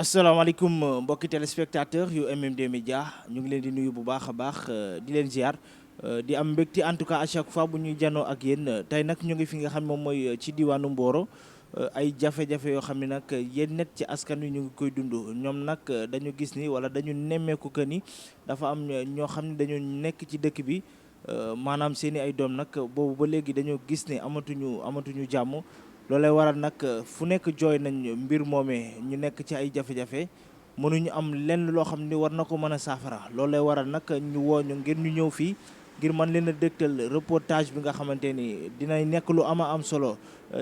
asalaamaaleykum mbokki téléspectateur yu MMD Média ñu ngi leen di nuyu bu baax a baax di leen ziar di am mbégte en tout cas à chaque fois bu ñuy janoo ak yéen tey nag ñu ngi fi nga xam moom mooy ci diwaanu Mboro ay jafe-jafe yoo xam ne nag yéen net ci askan wi ñu ngi koy dund ñoom nag dañu gis ni wala dañu nemmeeku que ni dafa am ñoo xam ne dañu nekk ci dëkk bi maanaam seen i ay doom nag boobu ba léegi dañoo gis ne amatuñu jàmm. loolay waral nag fu nekk jooy nañ mbir moomee ñu nekk ci ay jafe-jafe mënuñu am lenn loo xam ni war na ko mën a saafara loolay waral nag ñu woo ñu ngir ñu ñëw fii ngir man leen a dégtal reportage bi nga xamante ni dinay nekk lu ama am solo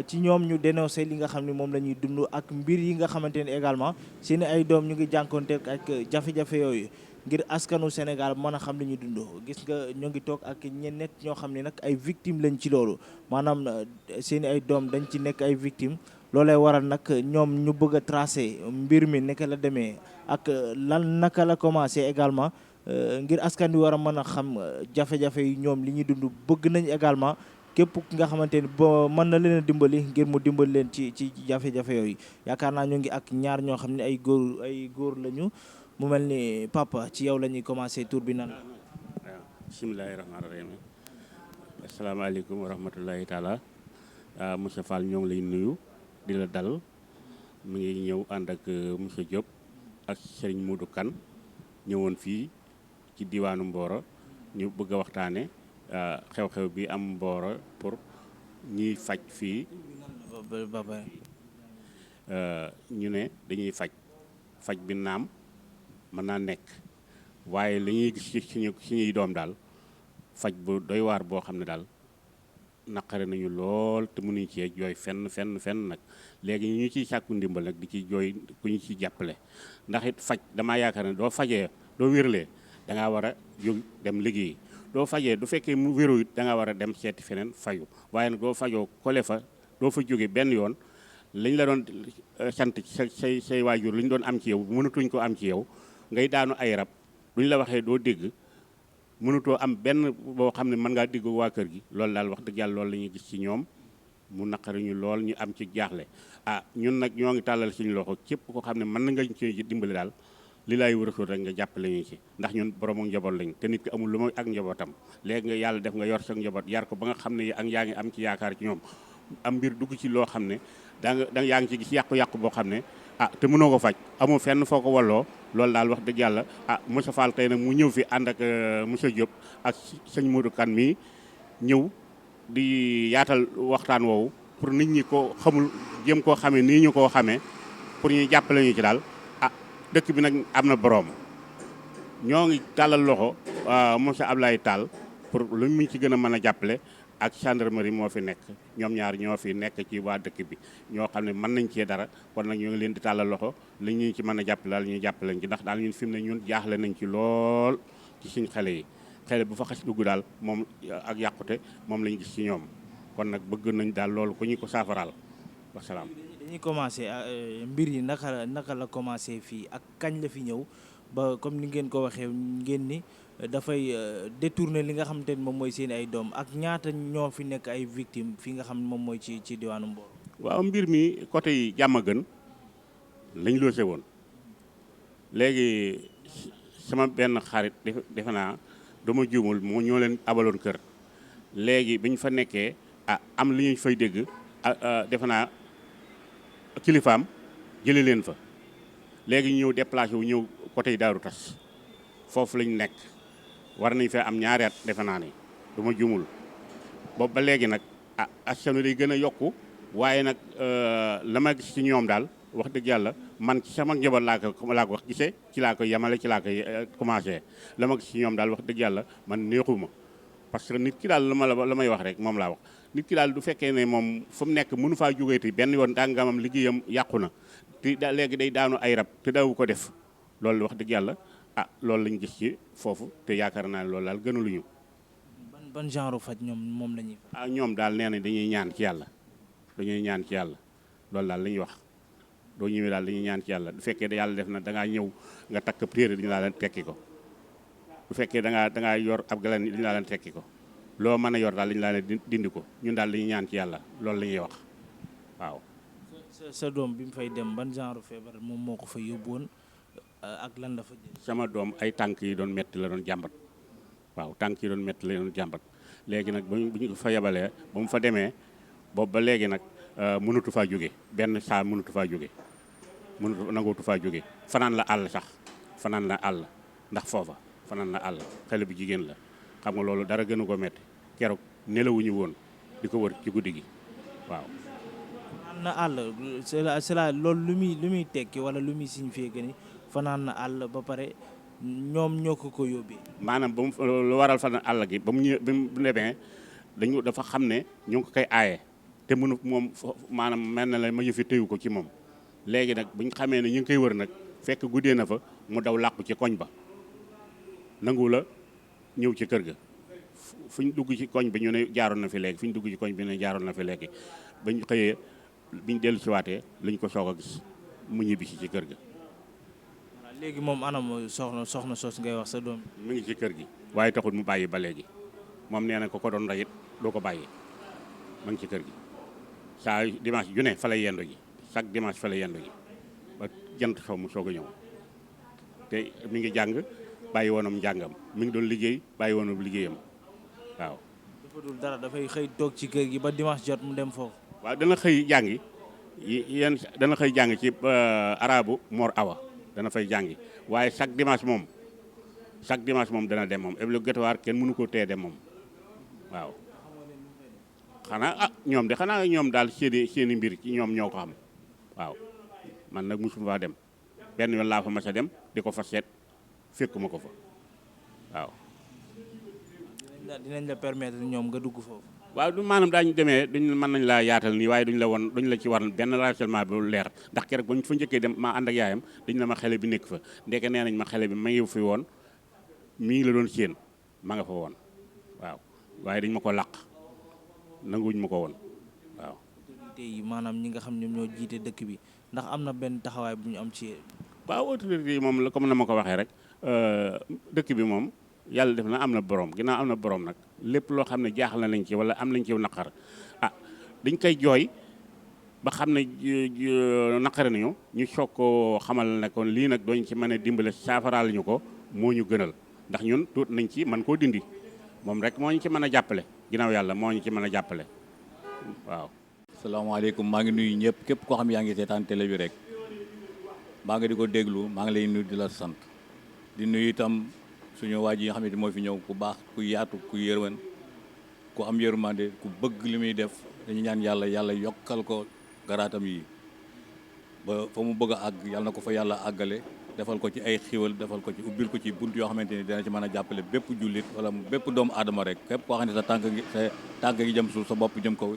ci ñoom ñu dénoncé li nga xam ne moom la ñuy dund ak mbir yi nga xamante ni également seeni ay doom ñu ngi jànkoonte ak jafe-jafe yooyu ngir askanu Sénégal mën a xam li ñuy dund gis nga ñoo ngi toog ak ñeneen ñoo xam ne nag ay victimes lañ ci loolu maanaam seen i ay doom dañ ci nekk ay victimes loolay waral nag ñoom ñu bëgg a tracé mbir mi naka la demee ak lan naka la commencé également ngir askan wi war a mën a xam jafe-jafe yi ñoom li ñuy dund bëgg nañ également képp ki nga xamante ni ba mën na leen a dimbali ngir mu dimbali leen ci jafe-jafe yooyu yaakaar naa ñu ngi ak ñaar ñoo xam ne ay góor lañu. mu mel ni papa ci yow la ñuy commencé tour bi nan. waaw bisimilahi rahmaani rahim asalaamaaleykum wa rahmatullahi taala monsieur Fall ñoo ngi lay nuyu di la dal mu ngi ñëw ànd ak monsieur Diop ak Serigne Modou Kane ñëwoon fii ci diwaanu Mboro ñu bëgg a waxtaane xew-xew bi am Mboro pour ñiy faj fii ñu ne dañuy faj bi naam mën naa nekk waaye li ñuy gis ci suñuy doom daal faj bu doy waar boo xam ne daal naqare nañu lool te mënuñu cee jooy fenn nag léegi ñu ciy sàkku ndimbal nag di ci jooy ku ñu ci jàppale ndax it faj damaa yaakaar ne doo fajee doo wérlee da ngaa war a jóg dem liggéey doo fajee du fekkee mu wéru it da ngaa war a dem seeti feneen fayu waaye nag doo fajoo kole fa doo fa jóge benn yoon liñ la doon sant say waajur li ñu doon am ci yow mënatuñ ko am ci yow ngay daanu ay rab duñ la waxee doo dégg mënutoo am benn boo xam ne mën ngaa dégg waa kër gi loolu daal wax dëgg yàlla loolu la ñuy gis ci ñoom mu naqari ñu lool ñu am ci jaaxle ñun nag ñoo ngi tàllal suñu loxo képp koo xam ne mën na nga ci dimbali daal li laay wërësul rek nga jàppale ñu ci ndax ñun borom ak njaboot lañ te nit ki amul lu mooy ak njabootam léegi nga yàlla def nga yor sa njaboot yar ko ba nga xam ne ak yaa ngi am ci yaakaar ci ñoom am mbir dugg ci loo xam ne da yaa ngi ci gis yàqu-yàqu boo xam ne te mënoo ko faj amoo fenn foo ko walloo loolu daal wax dëgg yàlla monsieur Fall tey nag mu ñëw fi ànd ak monsieur Diop ak sëñ Modou Kane mii ñëw di yaatal waxtaan woowu pour nit ñi ko xamul jéem koo xamee nii ñu koo xamee pour ñu jàppale ñu ci daal dëkk bi nag am na boroom ñoo ngi tàllal loxo monsieur Ablaye Tall pour lu mu ci gën a mën a jàppale ak gendarmerie moo fi nekk ñoom ñaar ñoo fi nekk ci waa dëkk bi ñoo xam ne mën nañ cee dara kon nag ñoo ngi leen di tàllal loxo li ñu ci mën a jàppale daal ñuy jàppale ci ndax daal ñun fi mu ne ñun jaaxle nañ ci lool ci suñ xale bu fa xas dugg daal moom ak yàqute moom lañu gis ci ñoom kon nag bëgg nañ daal loolu ku ñu ko saafaraal wasalaam. dañuy commencé mbir yi naka la commencé fii ak kañ la fi ñëw ba comme ni ngeen ko waxee ngeen ni dafay détourner li nga xamante ni moom mooy seen ay doom ak ñaata ñoo fi nekk ay victimes fi nga xam ne moom mooy ci diwaanu Mboro. waaw mbir mi côté yi jàmm gën lañ loose woon léegi sama benn xarit defe naa dama juumul moo ñoo leen abaloon kër léegi bi ñu fa nekkee am li ñu fay dégg defe naa kilifaam jëlee leen fa léegi ñu ñëw déplacé wu ñëw côté yi Daaru Tas foofu lañ nekk. war nañ fee am ñaari at defe naa ne du ma jumul boobu ba léegi nag askan wi day gën a yokku waaye nag la ma gis ci ñoom daal wax dëgg yàlla man ci sama njaboot laa ko wax gisee ci laa koy yemale ci laa koy commencé la ma gis ci ñoom daal wax dëgg yàlla man neexuma parce que nit ki daal la may wax rek moom laa wax nit ki daal du fekkee ne moom fu mu nekk mënu faa jógeeti benn yoon dàngamam liggéeyam yàqu na te léegi day daanu ay rab te daawu ko def loolu wax dëgg yàlla loolu lañu gis ci foofu te yaakaar naa ne loolu daal gënaluñu. ban genre faj moom la ñuy. ñoom daal nee na dañuy ñaan ci yàlla loolu daal la ñuy wax doo ñëwee daal dañuy ñaan ci yàlla du fekkee yàlla def na da ngaa ñëw nga takk prière dañu laa leen tekki ko bu fekkee da ngaa yor ab galan dañu laa leen tekki ko loo mën a yor daal dañu laa leen dindi ko ñun daal dañuy ñaan ci yàlla loolu la ñuy wax waaw. sa doom bi mu fay dem ban genre feebar moom moo ko fa yóbbu woon ak lan la fa jël. sama doom ay tànk yi doon metti la doon jàmbat waaw tànk yi doon metti la doon jàmbat léegi nag bu ñu ko fa yebalee ba mu fa demee boobu ba léegi nag mënatu faa jóge benn saa mënatu faa jóge nangootu faa jóge fanaan la àll sax fanaan la àll ndax foofa fanaan la àll xale bu jigéen la xam nga loolu dara gënu ko metti keroog nelawuñu woon di ko wër ci guddi gi waaw. fanaan na àll c'est la loolu lu muy tekki wala lu muy signifié que ni fanaan na àll ba pare ñoom ñoo ko yóbbee. maanaam ba mu lu waral fanaan àll gi ba mu ñëw ba mu demee dafa xam ne ñu ngi ko koy aaye te mënu moom maanaam mel na la ma yëfi téyu ko ci moom léegi nag bu ñu xamee ne ñu ngi koy wër nag fekk guddee na fa mu daw làqu ci koñ ba nangu la ñëw ci kër ga fu ñu dugg ci koñ bi ñu ne jaaroon na fi léegi fu ñu dugg ci koñ bi ñu ne jaaroon na fi léegi ba ñu xëyee bi ñu dellu ci waatee lañ ko soog a gis mu ñibbisi ci kër ga. léegi moom anam soxna sos ngay wax sa doom mu ngi ci kër gi waaye taxul mu bàyyi ba léegi moom nee na ko doon rayit doo ko bàyyi mu ngi ci kër gi saa dimanche ju ne fa lay yendu ji chaque dimanche fa lay yendu ji ba jant soo mu soog a ñëw te mi ngi jàng bàyyi woonam njàngam mi ngi doon liggéey bàyyi woonam liggéeyam waaw. dafa dul dara dafay xëy toog ci kër gi ba dimanche jot mu dem foofu. waaw dana xëy jàngi dana xëy jàng ci arabu Mor Awa dana fay jàngi waaye chaque dimanche moom dana dem moom obligatoire kenn mënu ko tee dem moom waaw. xanaa ñoom daal seeni mbir ci ñoom ñoo ko xam waaw man nag musuma faa dem benn yoon laa fa mas a dem di ko fa seet fekkuma ko fa waaw. dinañ la permettre ñoom nga dugg foofu. waaw du maanaam daañu demee mën nañ laa yaatal nii waaye duñ la ci war benn renseignement bu leer ndax keroog ba ñu fa njëkkee dem maa ànd ak yaayam dañ la ma xale bi nekk fa ndeke nee nañ ma xale bi ma ngi fi woon mi ngi la doon séen ma nga fa woon waaw waaye dañ ma ko làq nanguwuñ ma ko woon waaw. autorité yi maanaam ñi nga xam ñoom ñoo jiite dëkk bi ndax am na benn taxawaay bu ñu am ci. waaw autorité yi moom comme na ma ko waxee rek dëkk bi moom yàlla def na am na borom ginnaaw am na borom nag lépp loo xam ne jaaxal nañ ci wala am nañ ci naqar dañ koy jooy ba xam ne naqari nañu ñu soog koo xamal ne kon lii nag dooñ ci mën a dimbale saafaraal ñu ko moo ñu gënal ndax ñun tuut nañ ci mën koo dindi moom rek moo ñu ci mën a jàppale ginnaaw yàlla moo ñu ci mën a jàppale waaw. salaamaaleykum maa ngi nuyu ñëpp képp koo xam yaa ngi seetaan télé bi rek maa ngi di ko déglu maa ngi lay nuyu di la sant di nuyu itam suñu waa ji nga xam ne moo fi ñëw ku baax ku yaatu ku yërmande ku am yërmande ku bëgg li muy def dañu ñaan yàlla yokkal ko garaatam yi ba fa mu bëgg a àgg yàlla na ko fa yàlla àggale defal ko ci ay xiwal defal ko ci ubbil ko ci bunt yoo xamante ni dina ci mën a jàppale bépp jullit wala bépp doomu aadama rek képp koo xam ne sa tànk gi jëm suuf sa bopp jëm kaw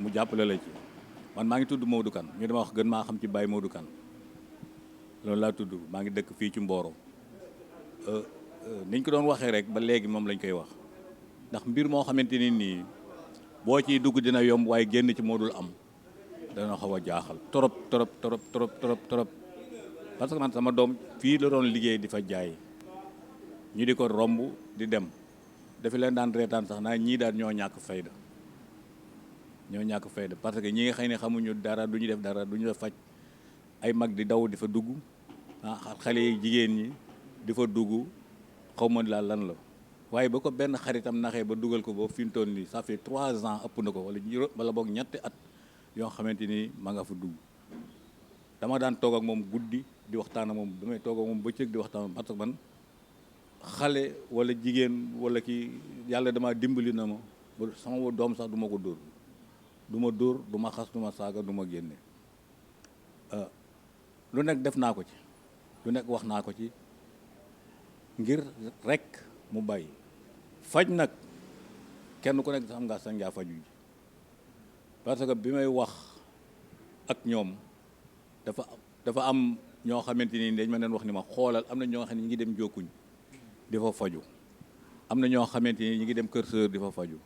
mu jàppale la ci. man maa ngi tudd Modou Kane ñu dama wax gën maa xam ci Baye Modou Kane loolu laa tudd maa ngi dëkk fii ci Mboro niñ ko doon waxee rek ba léegi moom lañ koy wax ndax mbir moo xamante ni nii boo ciy dugg dina yomb waaye génn ci moo dul am dana xaw a jaaxal trop parce que man sama doom fii la doon liggéey di fa jaay ñu di ko romb di dem dafi leen daan reetaan sax naa ñii daal ñoo ñàkk fayda parce que ñi nga xëy ne xamuñu dara du ñu def dara du ñu def faj ay mag di daw di fa dugg xale yi jigéen ñi di fa dugg xaw ma laa lan la waaye ba ko benn xaritam naxee ba dugal ko ba fi mu toll nii ça fait 3 ans ëpp na ko wala boog ñetti at yoo xamante ni ma nga fa dugg dama daan toog ak moom guddi di waxtaan ak moom damay toog ak moom bëccëg di waxtaan parce que man xale wala jigéen wala kii yàlla dama dimbali na ma ba sama doom sax du ma ko dóor du ma xas du ma saaga du ma génne lu nekk def naa ko ci lu nekk wax naa ko ci ngir rek mu bàyyi faj nag kenn ku nekk xam nga sañ ngaa faju ji parce que bi may wax ak ñoom dafa am ñoo xamante ni dañ ma leen wax ni ma xoolal am na ñoo xam ne ñi ngi dem jokkuñ di fa faju am na ñoo xamante ni ñi ngi dem kër sër di fa faju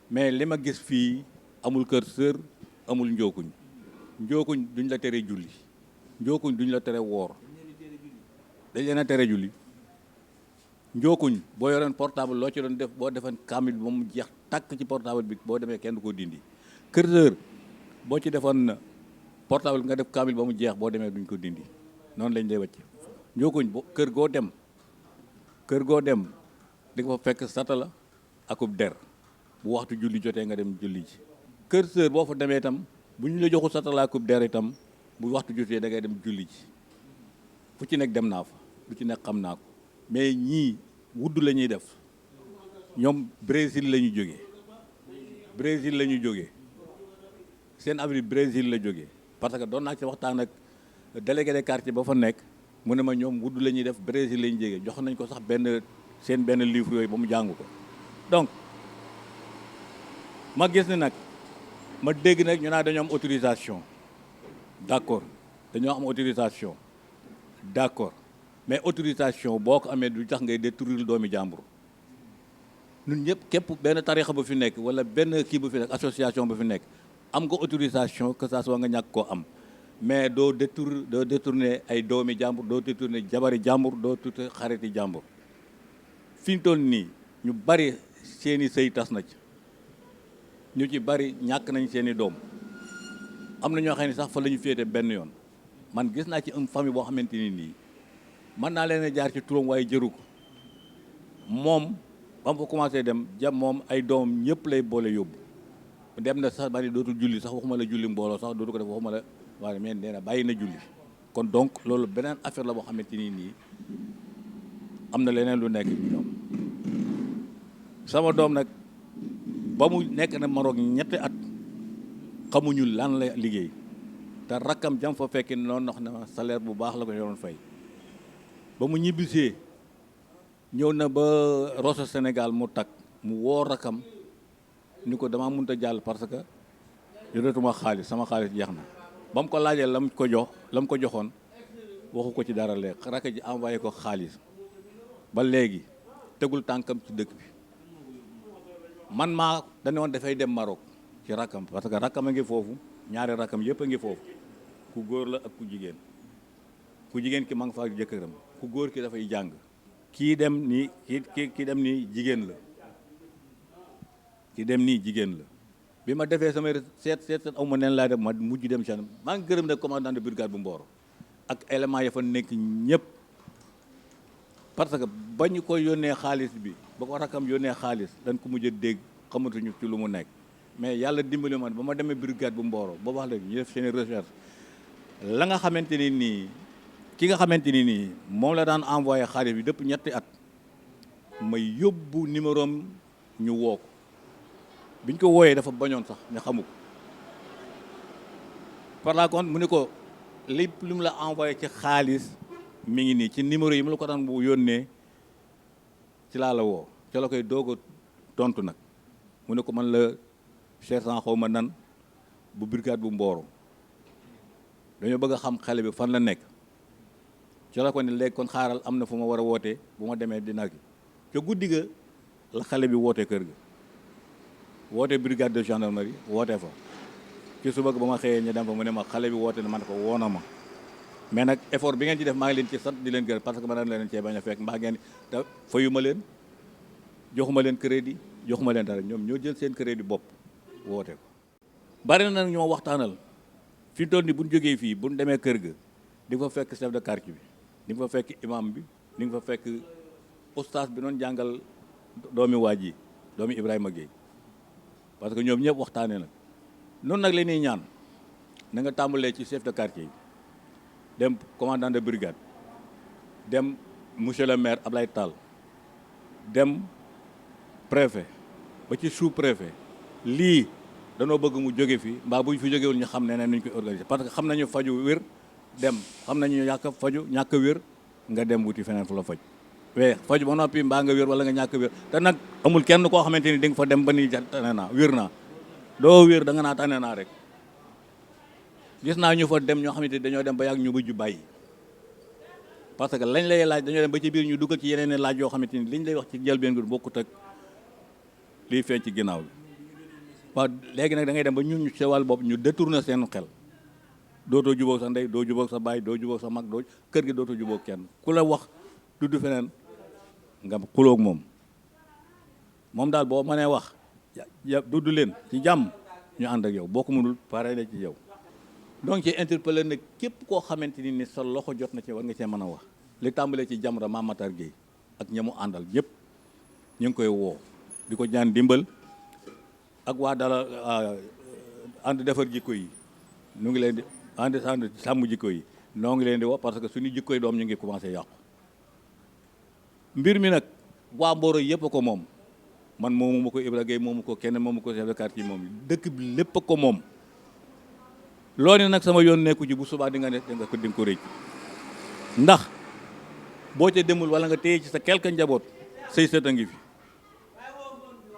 mais li ma gis fii amul kër sër amul njookuñ duñ la tere julli njookuñ duñ la tere woor dañ leen a tere julli njookuñ boo yoreen portable loo ci doon def boo defoon kaamil ba mu jeex tàkk ci portable bi boo demee kenn du ko dindi kër sër boo ci defoon portable nga def kaamil ba mu jeex boo demee duñ ko dindi noonu lañ lay wàcc njookuñ kër goo dem di nga fa fekk satala akub der bu waxtu julli jotee nga dem julli ji kër sër boo fa demee itam bu ñu la joxu satala akub der itam bu waxtu jotee da ngay dem julli ji fu ci nekk dem naa fa lu ci nekk xam naa ko mais ñii wudd la ñuy def ñoom Brésil la ñu jógee seen avenir Brésil la jógee parce que doon naa ci waxtaan ak délégué de quartier ba fa nekk mu ne ma ñoom wudd la ñuy def Brésil la ñu jógee jox nañ ko sax seen benn livre yooyu ba mu jàng ko donc ma gis ne nag ma dégg nag ñu naa dañoo am autorisation d'accord dañoo am autorisation d'accord mais autorisation boo ko amee du tax ngay détruire doomi jàmbur ñun ñëpp képp benn tarixa bu fi nekk wala benn kii bu fi nekk association bu fi nekk am nga autorisation que ça soit nga ñàkk koo am mais doo détourner ay doomi jàmbur doo détourner jabari jàmbur doo détourner xariti jàmbur fi ñu toll nii ñu bari seeni sëy tas na ci ñu ci bari ñàkk nañ seeni doom am na ñoo xam ne sax fa la ñu féete benn yoon man gis naa ci une famille boo xamante ni nii mën naa leen a jaar ci turam waaye jëru ko moom ba mu fa commencé dem moom ay doomam ñëpp lay boole yóbbu dem na sax bari dootul julli sax waxuma la julli mbooloo sax dootu ko def waxuma la waaye mais nee na bàyyi na julli kon donc loolu beneen affaire la boo xamante ni nii am na leneen lu nekk bi ñoom sama doom nag ba mu nekk na Maroc ñetti at xamuñu lan la liggéey te rakkam jam fa fekki noonu wax na salaire bu baax la ko yoroon fay ba mu ñibbisee ñëw na ba Rosso Sénégal mu takk mu woo rakkam ni ko dama mënut a jàll parce que yoratuma xaalis sama xaalis jeex na ba mu ko laajee la mu ko joxoon waxu ko ci dara léegi rakk ji envoyé ko xaalis ba léegi tegul tànkam ci dëkk bi man maa dañu woon dafay dem Maroc ci rakkam parce que rakkam a ngi foofu ñaari rakkam yëpp a ngi foofu ku góor la ak ku jigéen ki ma nga fa jëkkëram ku góor ki dafay jàng kii dem nii jigéen la bi ma defee samay seet aw ma neen laa def ma mujj dem seen maa ngi gërëm ne commandant de brigade bu Mboro ak élément ya fa nekk ñëpp parce que ba ñu ko yónnee xaalis bi ba ko rakkam yónnee xaalis dañ ko mujj a dégg xamatuñu ci lu mu nekk mais yàlla dimbali man ba ma demee brigade bu Mboro ba wax léegi ñu def seen recherche la nga xamante ni nii ki nga xamante ni nii moom la daan envoyé xaalis bi depuis ñetti at may yóbbu numéro am ñu woo ko biñ ko wooyee dafa bañoon sax ne xamu ko par la contre mu ne ko li mu la envoyé ci xaalis mi ngi nii ci numéro yi mu la ko daan bu yónnee ci laa la woo ca la koy doog a tontu nag mu ne ko man la sergent xaw ma nan bu brigade bu Mboro dañoo bëgg a xam xale bi fan la nekk ca la ko ne léegi kon xaaral am na fu ma war a wootee bu ma demee dina gi ca guddi ga la xale bi wootee kër ga woote brigade de gendarmerie woote fa ci suba ba ma xëyee ñu dem fa mu ne ma xale bi woote na man ko woona ma mais nag effort bi ngeen ci def maa ngi leen ci sant di leen gërëm parce que ma daan leen cee bañ a fekk mbaa ngeen te fayuma leen joxuma leen crédit joxuma leen dara ñoom ñoo jël seen crédit bopp woote ko bari na nag ñoo waxtaanal fi mu toll nii bu ñu jógee fii bu ñu demee kër ga di nga fa fekk chef de quartier bi di nga fa fekk imam bi di nga fa fekk oustaz bi noonu jàngal doomi waaj yi doomi Ibrahima Gueye parce que ñoom ñëpp waxtaanee nag noonu nag la ñuy ñaan na nga tàmbalee ci chef de quartier yi dem commandant de brigade dem monsieur le maire Ablaye Tall dem préfet ba ci sous préfet lii danoo bëgg mu jóge fi mbaa bu ñu fi jógewul ñu xam ne nuñ koy organiser parce que xam nañu faju wér dem xam nañu ñàkk wér nga dem wuti feneen fu la faj faju ba noppi mbaa nga wér wala nga ñàkk wér te nag amul kenn koo xamante ni di nga fa dem ba ni tane naa wér naa doo wér da nga naa tane naa rek gis naa ñu fa dem ñoo xamante ni dañoo dem ba yàgg ñu mujj bàyyi parce que lañ lay laaj dañoo dem ba ci biir ñu duggal ci yeneen laaj yoo xamante ni liñ lay wax ci njëlbeen bi bokkut ak liy feeñ ci ginnaaw bi waaw léegi nag da ngay dem ba ñun ñu ci wàll bopp ñu détourné seen xel dootoo jubóog sa ndey doo jubóog sa baay doo jubóog sa mag doo kër gi dootoo jubóog kenn ku la wax dudd feneen nga xulóog moom daal boo mënee wax dudd leen ci jàmm ñu ànd ak yow boo ko mënul pare na ci yow donc ci interpellé nag képp koo xamante ni sa loxo jot na ci war nga cee mën a wax li tàmbalee ci Jamra Mame Matar Gueye ak ñamu àndal ñëpp ñu ngi koy woo di ko ñaan dimbal ak waa dala ànd defar jikko yi ñu ngi leen di ànd sàmm jikko yi noo ngi leen di woo parce que suñu jikko yi doom ñu ngi commencé yàqu mbir mi nag waa Mboro yëpp a ko moom man moomu ma ko Ibra Gueye moomu ko kenn moomu ko chef de quartier moom dëkk bi lépp a ko moom loolu nag sama yoon nekku ci bu subaa di nga ne di nga ko rëcc ndax boo ca demul wala nga téye ci sa quelque njaboot say sët a ngi fi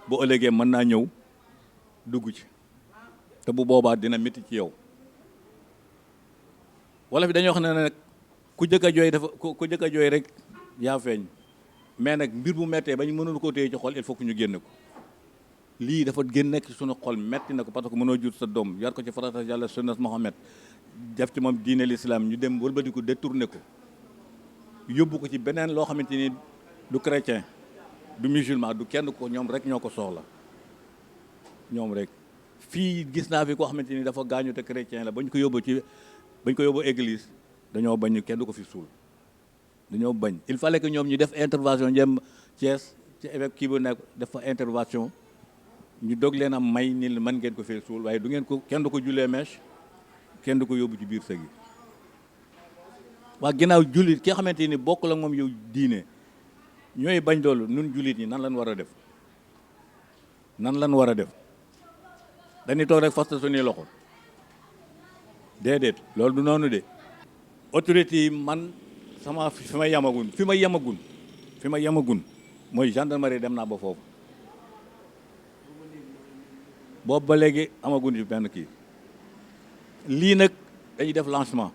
bu ëllëgee mën naa ñëw dugg ci te bu boobaa dina métti ci yow wala fi dañoo wax ne nag ku jëkk a jooy dafa ku jëkk a jooy rek yaa feeñ mais nag mbir bu mettee ba ñu mënul koo téye ci xol il faut que ñu génne ko lii dafa génn nekk ci sunu xol metti na ko parce que mënoo jur sa doom yar ko ci farata yàlla sunnas Muhammad def ci moom diine l'islam ñu dem wëlbati ko détourné ko yóbbu ko ci beneen loo xamante ni du chrétien du musulman du kenn ko ñoom rek ñoo ko soxla ñoom rek fii gis naa fi koo xamante ni dafa gaañu te chrétien la bañ ko yóbbu église dañoo bañ ñu kenn du ko fi suul dañoo bañ il fallait que ñoom ñu def intervention njëm Thiès ci évêque kii bu nekk def fa intervention ñu dog leen am may ni mën ngeen ko fee suul waaye du ngeen ko kenn du ko jullee mèche kenn du ko yóbbu ci biir sëg yi waa ginnaaw jullit ki nga xamante ni bokk la moom yow diine ñooy bañ loolu nun jullit ñi nan lan war a def dañuy toog rek fasta suñuy loxo déedéet loolu du noonu de autorité yi man sama fi ma yemagun mooy gendarmerie dem naa ba foofu boobu ba léegi amagun ci benn kii lii nag dañuy def lancement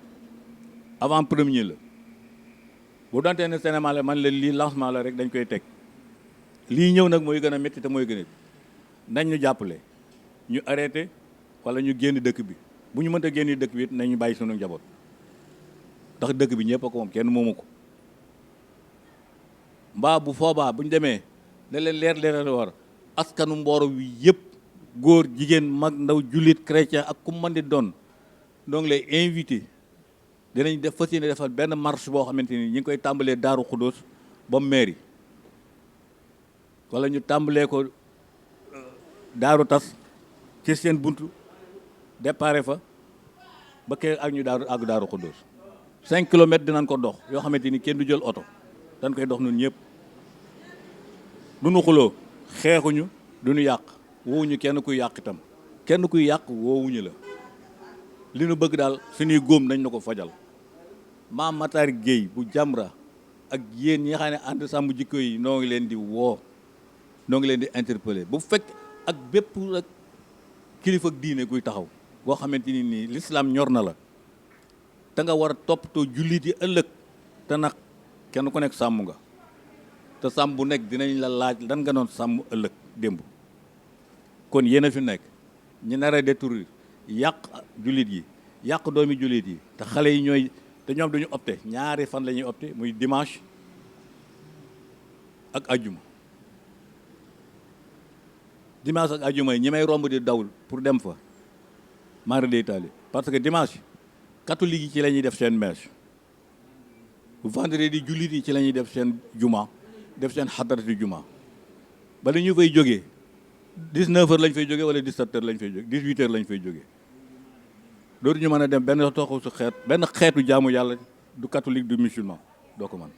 avant premier la bu doonte ne cinéma la man la lii lancement la rek dañ koy teg lii ñëw nag mooy gën a métti te mooy gën a nañ ñu jàppale ñu arrêté wala ñu génn dëkk bi bu ñu mënta génn dëkk bi it nañu bàyyi sunu njaboot ndax dëkk bi ñëpp a ko moom kenn moomu ko mbaa bu foobaa bu ñu demee ne leen leer war askanu Mboro wi yëpp góor jigéen mag ndaw jullit chrétien ak ku mën di doon donc lay invité dinañ def fas yéene defal benn marche boo xamante ni ñi ngi koy tàmbalee Daaru Xudóos ba mairie wala ñu tàmbalee ko Daaru Tas ci seen buntu déparé fa ba kee ak ñu Daaru Xudóos 5 kilomètres dinañ ko dox yoo xamante ni kenn du jël oto dañ koy dox ñun ñëpp du ñu xuloo xeexuñu du ñu yàq woowuñu kenn kuy yàq itam kenn kuy yàq woowuñu la li nu bëgg daal suñuy góom nañ na ko fajal Mame Matar Gueye bu Jamra ak yéen ñi nga xam ne ànd sàmm jikko yi noo ngi leen di woo noo ngi leen di interpeller bu fekk ak bépp rek kilifa ak diine guy taxaw boo xamante ni nii l'islam ñor na la te nga war a toppatoo jullit yi ëllëg te nag kenn ku nekk sàmm nga te sàmm bu nekk dinañ la laaj lan nga doon sàmm ëllëg démb kon yéen a fi nekk ñu nar a détruire yàq jullit yi yàq doomi jullit yi te xale yi ñooy te ñoom duñu opté ñaari fan la ñuy opté muy dimanche ak ajjuma dimanche ak ajjuma yi ñi may romb di dawul pour dem fa mara day taali parce que dimanche catholique yi ci la ñuy def seen messe vendredi jullit yi ci la ñuy def seen juma def seen xadarati juma bala ñu fay jógee 19 heures lañ fay jógee wala 17 heures lañ fay jógee 18 heures lañ fay jógee dootu ñu mën a dem benn toxu su xeet benn xeetu jaamu yàlla du catholique du musulman doo ko mën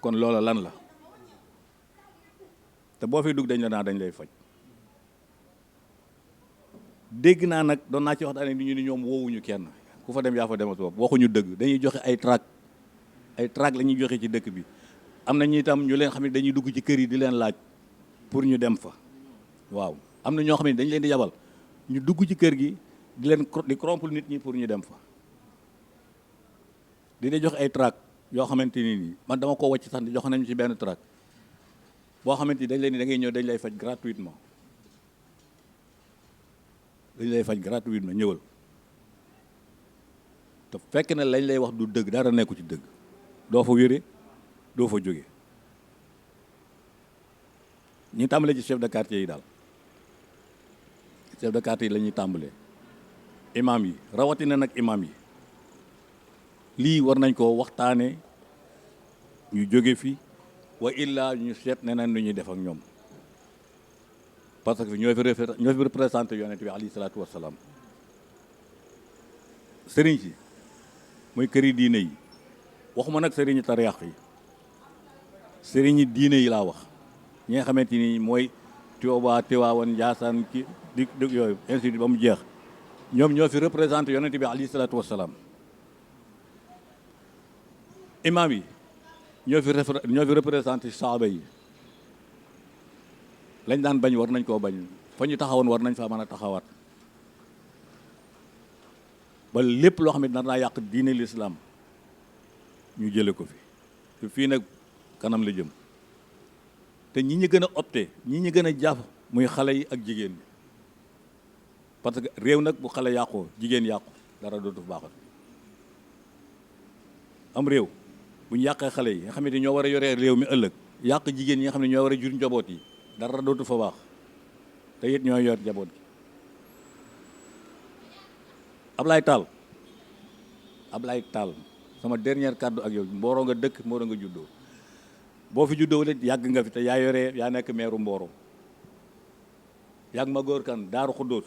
kon loola lan la te boo fi dugg dañ la naa dañ lay faj dégg naa nag doon naa ci waxtaanee ni ñu ni ñoom woowuñu kenn ku fa dem yaa fa demal sa bopp waxuñu dëgg dañuy joxe ay tract la ñuy joxe ci dëkk bi am na ñi itam ñu leen xam ne dañuy dugg ci kër yi di leen laaj pour ñu dem fa waaw am na ñoo xam ne dañ leen di yabal ñu dugg ci kër gi di leen di corrompre nit ñi pour ñu dem fa di joxe ay tract yoo xamante ni nii man dama ko wàcc sax di jox nañu ci benn tract boo xamante ni dañ leen ni da ngay ñëw dañ lay faj gratuitement ñëwal te fekk na lañ lay wax du dëgg dara nekku ci dëgg doo fa wéree doo fa jóge ñu tàmbalee ci chef de quartier yi daal chef de quartier yi la ñuy tàmbalee imaam yi rawatina nag imaam yi lii war nañ koo waxtaane ñu jóge fi wa illaa ñu seet neneen lu ñuy def ak ñoom parce que ñoo fi représenté yonent bi alayhi salaatu wassalaam sëriñ si muy këri diine yi waxuma nag sëriñi tariix yi sëriñi diine yi laa wax ñi nga xamante ni mooy Tuubaa Tiwaawan Njaasaan ki di yooyu institut ba mu jeex ñoom ñoo fi représenté yonent bi alayhi salaatu wassalaam imaam yi ñoo fi représenté saaba yi lañ daan bañ war nañ koo bañ fa ñu taxawoon war nañ faa mën a taxawaat ba lépp loo xam ne nar naa yàq diine l'islam ñu jële ko fi te fii nag kanam la jëm te ñi gën a opté ñi gën a jàpp muy xale yi ak jigéen ñi parce que réew nag bu xale yàqoo jigéen yàqu dara dootu baaxal am réew bu ñu yàqee xale yi nga xam ne ñoo war a yoree réew mi ëllëg yàq jigéen ñi nga xam ne ñoo war a jur njaboot yi dara dootu fa baax te it ñoo yor njaboot gi Ablaye Tall sama dernière kàddu ak yow Mboro nga dëkk Mboro nga juddoo boo fi juddoo lit yàgg nga fi te yaa nekk meeru Mboro yàgg ma góor kan Daaru Xuddoos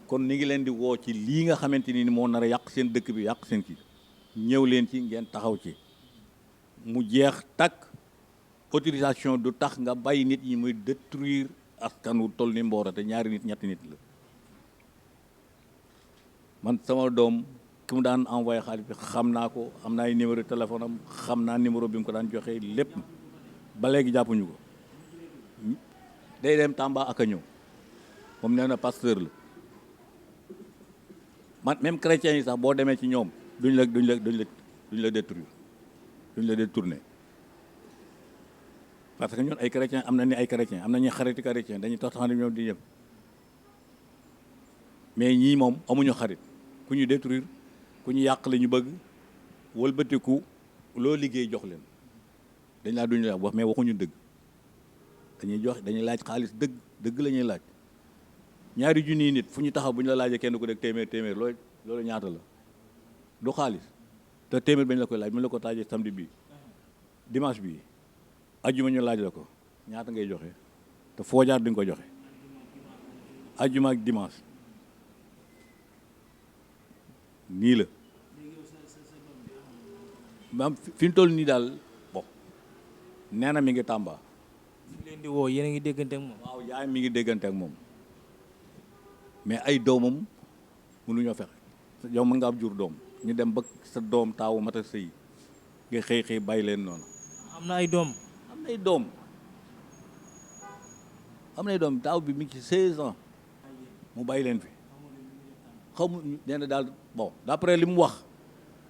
kon ni ngi leen di woo ci lii nga xamante ni moo nar a yàq seen dëkk bi yàq seen ci ñëw leen ci ngeen taxaw ci mu jeex takk autorisation du tax nga bàyyi nit ñi muy détruire askan wu toll ni Mboro te ñaari nit ñetti nit la man sama doom ki mu daan envoyé xaalis bi xam naa ko am naa ay numéro téléphone am xam naa numéro bi mu ko daan joxe lépp ba léegi jàppuñu ko day dem Tamba ak a ñëw moom nee na pasteur la man même chrétiens yi sax boo demee ci ñoom duñ la détourner parce que ñun ay chrétiens am na ni ay chrétiens am na ñuy xariti chrétien dañuy tax taxani ñoom di ñëpp mais ñii moom amuñu xarit ku ñu détruire ku ñu yàq la ñu bëgg wëlbatiku loo liggéey jox leen dañ laa duñu la wax mais waxuñu dëgg dañuy laaj xaalis dëgg la ñuy laaj ñaari junniy nit fu ñu taxaw bu ñu la laajee kenn ku nekk téeméer loolu ñaata la du xaalis te téeméer bañ la koy laaj bu ñu la ko taajee samedi bii dimanche bii ajjuma ñu laaj la ko ñaata ngay joxe te foo jaar di nga ko joxe ajjuma ak dimanche nii la maam fi ñu toll nii daal bon nee na mi ngi Tamba. fi leen di woo yéen a ngi déggante ak moom. waaw yaay mi ngi déggante ak moom mais ay doomam mënuñoo fexe yow mën nga am jur doom ñu dem ba sa doom taawu mata sëy nga xëy bàyyi leen noonu. am na ay doom. am nay doom taaw bi mi ngi ci 16 ans mu bàyyi leen fi xamu nee na daal bon d'après li mu wax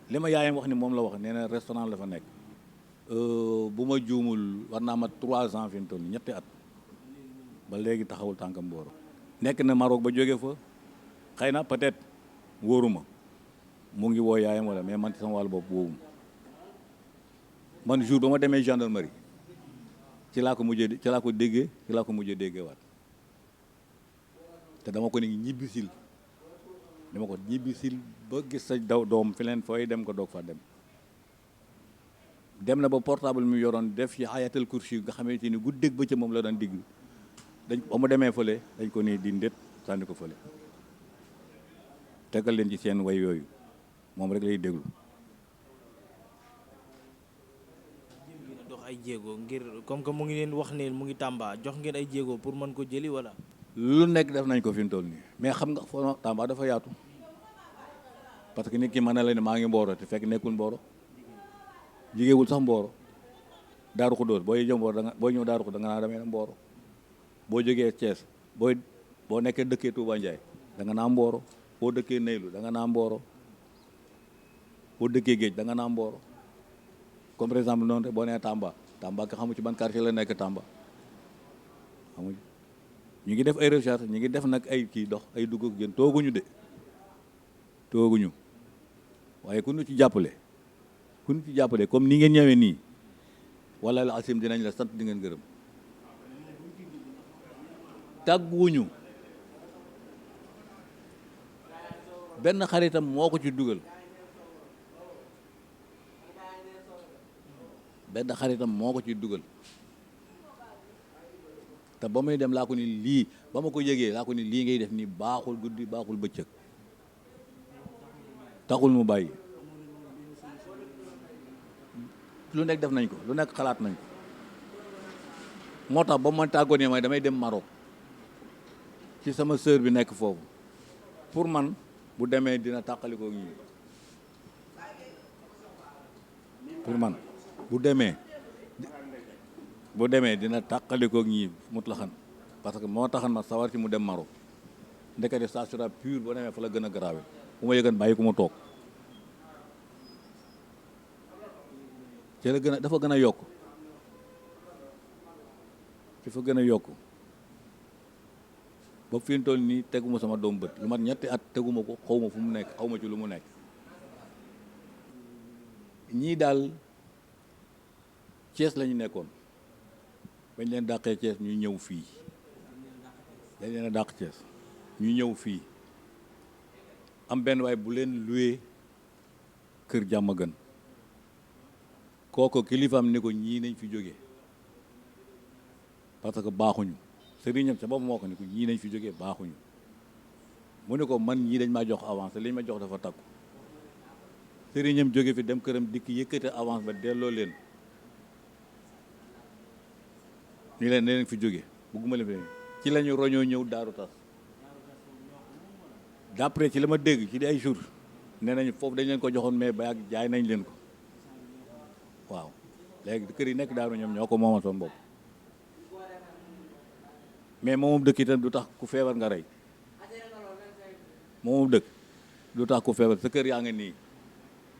li ma yaayam wax ni moom la wax nee na restaurant la fa nekk bu ma juumul war naa ma 3 ans fi mu toll ñetti at ba léegi taxawul tànkam Mboro nekk na Maroc ba jóge fa xëy na peut-être wóoruma mu ngi woo yaayam wala mais man ci sama wàllu bopp woowuma man jour ba ma demee gendarmerie ci laa ko mujjee déggee waat te dama ko ne ñibbisil ba gis sa doom fi leen fooy dem ko doog fa dem na ba portable mi yoroon def ci ayatal kursi nga xamante ni guddeeg bëccëg moom la daan digg ba mu demee fële dañ ko nii di ndét sànni ko fële tegal leen ci seen way yooyu moom rek lay déglu. dox ay jéego ngir comme que mu ngi leen wax ne mu ngi Tamba jox ngeen ay jéego pour mën ko jëli wala. lu nekk def nañ ko fi mu toll nii mais xam nga foo Tamba dafa yaatu parce que nit ki mën na la ne maa ngi Mboro te fekk nekkul Mboro jigéewul sax Mboro Daaru Xuddoos booy jëm Mboro booy ñëw Daaru Xuddoos da nga naa demee na Mboro boo jógee Thiès boo nekkee dëkkee Touba Ndiaye da nga naa Mboro boo dëkkee Neylu da nga naa Mboro boo dëkkee Géej da nga naa Mboro comme par exemple noonu boo nee Tamba ka xamu ci ban quartier la nekk Tamba xamuñ ñu ngi def ay recherche ñu ngi def nag ay kii dox ay dugg ak jën tooguñu waaye ku ñu ci jàppale comme ni ngeen ñëwee nii wala la asim dinañ la sant di ngeen gërëm benn xaritam moo ko ci dugal, benn xaritam moo ko ci dugal. te ba muy dem laa ko ni lii, ba ma ko yëgee laa ko ni lii ngay def nii baaxul guddi baaxul bëccëg, taxul mu bàyyi. lu nekk def nañ ko, lu nekk xalaat nañ ko. moo tax ba ma tàggoo ne may damay dem Maroc ci sama sœur bi nekk foofu, pour man bu demee dina tàqalikoo ñi, pour man bu demee dina tàqalikoo ñi mut la xan, parce que moo taxan ma sawar ci mu dem Maroc. ndekete ça sera pur, boo demee fa la gën a grave. bu ma yëgan bàyyi ku ma toog ci la dafa gën a yokk, dafa gën a yokk ba fi mu toll nii teguma sama doom bët, lu mat ñetti at teguma ko, xaw ma fu mu nekk, xaw ma ci lu mu nekk. ñii daal Thiès la ñu nekkoon, bañ leen dàqee Thiès ñu ñëw fii, dañ leen a dàq Thiès ñu ñëw fii, am benn waay bu leen luwee kër jàmm gën, kooku kilifaam ni ko ñii nañ fi jógee parce que baaxuñu. sëriñam sa bopp moo ko ni ko ñii nañ fi jógee baaxuñu. mu ne ko man ñii dañ maa jox avance, liñ ma jox dafa takku. sëriñam jóge fi dem këram dikk yëkkate avance ba delloo leen, ni leen ne leen fi jóge, bugguma leen fi. ci la ñu roñoo ñëw Daaru Tas, d'après ci la ma dégg ci di ay jours nee nañ foofu dañ leen ko joxoon mais ba yàgg jaay nañ leen ko. waaw léegi kër yi nekk Daaru ñoom ñoo ko moomal seen bopp, mais moom dëkk itam du tax ku feebar nga rey. moom dëkk du tax ku feebar, sa kër yaa nga nii,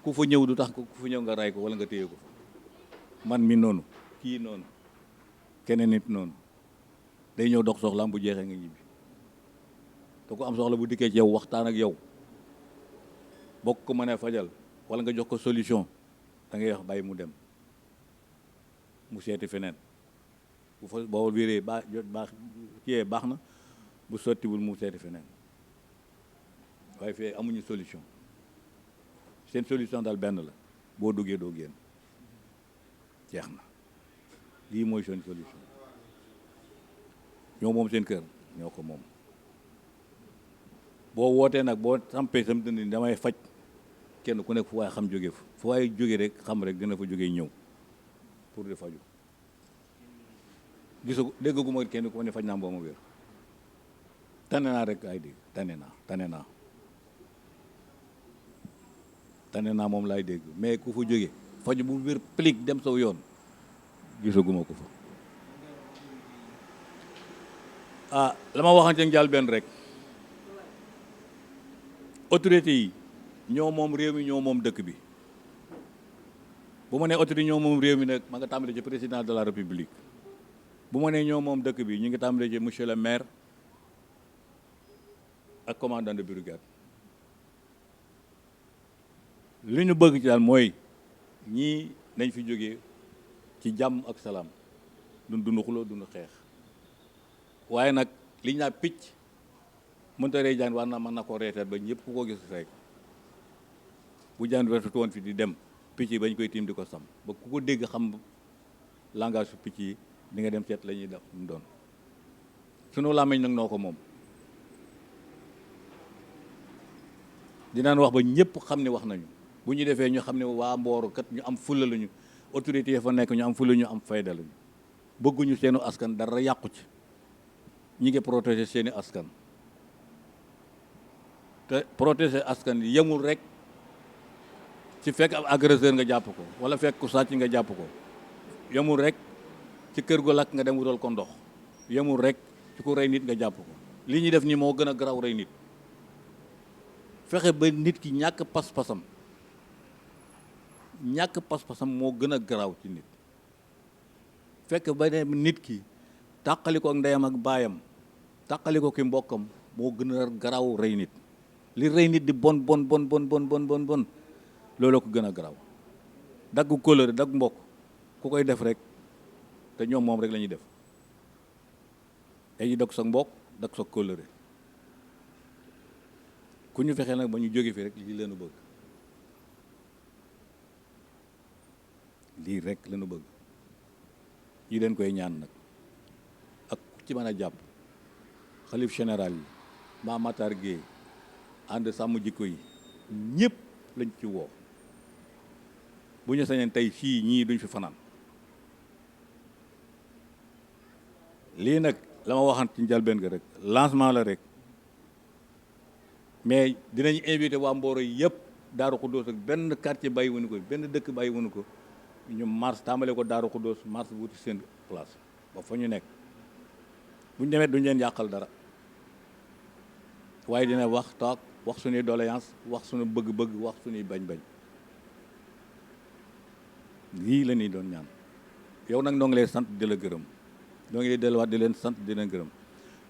ku fa ñëw du tax ku fa ñëw nga rey ko wala nga téye ko. man mi noonu, kii noonu, keneen nit noonu, day ñëw dox soxlaam bu jeexee nga ñibbi. te ku am soxla bu dikkee ci yow waxtaan ak yow, bokk ko mënee fajal wala nga jox ko solution, da ngay wax bàyyi mu dem mu seeti feneen. bu fa boo wéree baax kiyee baax na, bu sottiwul mu seeti feneen. waaye fii amuñu solution, seen solution daal benn la, boo duggee doo génn, jeex na. lii mooy seen solution. ñoo moom seen kër, ñoo ko moom. boo wootee nag boo sampee sam dënd damay faj, kenn ku nekk fu waaye xam jóge fu waaye jóge rek xam rek dina fa jógee ñëw pour di faju. gisu déggaguma kenn ku ma ne faj naa boo ma wér. tane naa rek ay dégg, tane naa moom laay dégg, mais ku fa jóge faju bu wér plik dem saw yoon gisaguma ko fa. la ma waxante njaal benn rek, autorité yi ñoo moom réew mi, ñoo moom dëkk bi. bu ma nee autorité ñoo moom réew mi nag ma nga tàmbalee ci président de la république. bu ma nee ñoo moom dëkk bi ñu ngi tàmbalee ci monsieur le maire ak commandant de brigade. li ñu bëgg ci daal mooy ñii nañ fi jógee ci jàmm ak salaam, dund xuloo dund xeex. waaye nag liñ naa picc mënta rey jaan war na mën na ko reeteet ba ñëpp ku ko gis rek. bu jaan reetutu woon fi di dem, picc yi bañ koy tiim di ko sam ba ku ko dégg xam langage su picc yi, di nga dem seet la ñuy def mu doon. sunu làmmiñ nag noo ko moom, dinaan wax ba ñëpp xam ne wax nañu. bu ñu defee ñu xam ne waa Mboro kat ñu am fulla lañu, autorité yi fa nekk ñu am fulla, ñu am fayda lañu. bëgguñu seenu askan dara yàqu ci, ñi ngi protéger seeni askan. te protéger askan yi yemul rek ci fekk ab agresseur nga jàpp ko wala fekk ku sàcc nga jàpp ko, yemul rek ci kër gu lakk nga dem wutal ko ndox, yemul rek ci ku rey nit nga jàpp ko. li ñuy def nii moo gën a garaaw rey nit. fexe ba nit ki ñàkk pas-pasam moo gën a garaaw ci nit. fekk ba ne nit ki tàqali ko ak ndeyam ak baayam, tàqali ko ki mbokkam moo gën a garaaw rey nit. li rey nit di bon looloo ko gën a garaaw. dagg kóllëre, dagg mbokk, ku koy def rek te ñoom moom rek la ñuy def. dañuy dog sa mbokk, dagg sa kóllëre. ku ñu fexee nag ba ñu jóge fi rek lii leenu bëgg, lii rek leenu bëgg. yi leen koy ñaan nag ak ku ci mën a jàpp, xalif général yi, Mame Matar Gueye, ànd sàmm jikko yi, ñëpp lañ ci woo. bu ñu sañeen tey fii ñii duñ fi fanaan. lii nag la ma waxan ci njëlbeen ga rek lancement la rek, mais dinañ invité waa Mboro yëpp, Daaru Xuddoos ak benn quartier bàyyi wuñu ko, benn dëkk bàyyi wuñu ko, ñu mars tàmbale ko Daaru Xuddoos, mars wuti seen place ba fa ñu nekk. buñ demee duñ leen yàqal dara, waaye dina wax toog wax suñuy doléance, wax suñu bëgg-bëgg, wax suñuy bañ-bañ. lii la ñuy doon ñaan. yow nag noo ngi lay sant di la gërëm, noo ngi lay delluwaat di leen sant di leen gërëm,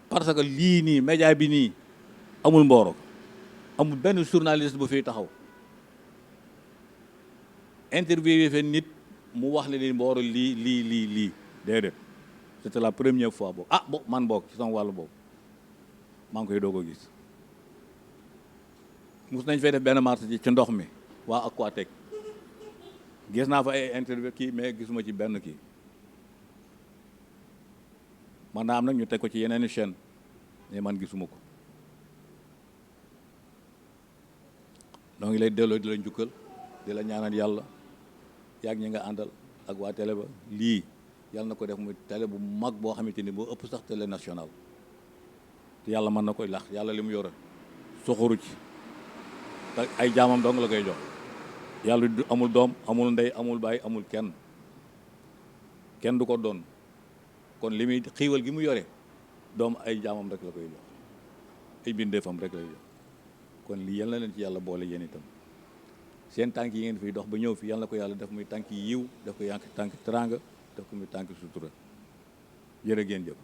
parce que lii nii média bi nii amul Mboro, amul benn journaliste bu fiy taxaw interviewé fe nit mu wax ne ni Mboro lii déedéet. c'était la première fois boobu man boog ci sama wàllu boobu maa ngi koy doog a gis. mus nañ fay def benn marché ci ndox mi waa Aquatec, gis naa fa ay interview kii, mais gisuma ci benn kii. man naa am nag ñu teg ko ci yeneen chaîne, mais man gisuma ko. donc ngi lay delloo di la njukkal, di la ñaanal yàlla yàgg ñi nga àndal ak waa télé ba, lii yàlla na ko def muy télé bu mag boo xamante ni boo ëpp sax télé national. te yàlla mën na koy lax, yàlla li mu yore soxoru ci, te ay jaamam dong la koy jox. yàlla du amul doom, amul ndey, amul baay, amul kenn du ko doon. kon li muy xiiwal gi mu yore doom ay jaamam rek la koy jox, ay bindeefam rek lay jox. kon lii yal na leen ci yàlla boole yéen itam, seen tànk yi ngeen fiy dox ba ñëw fi yal na ko yàlla def muy tànk yiw, def ko tànk teraanga, def ko muy tànk sutura. jërë ngeen jëf.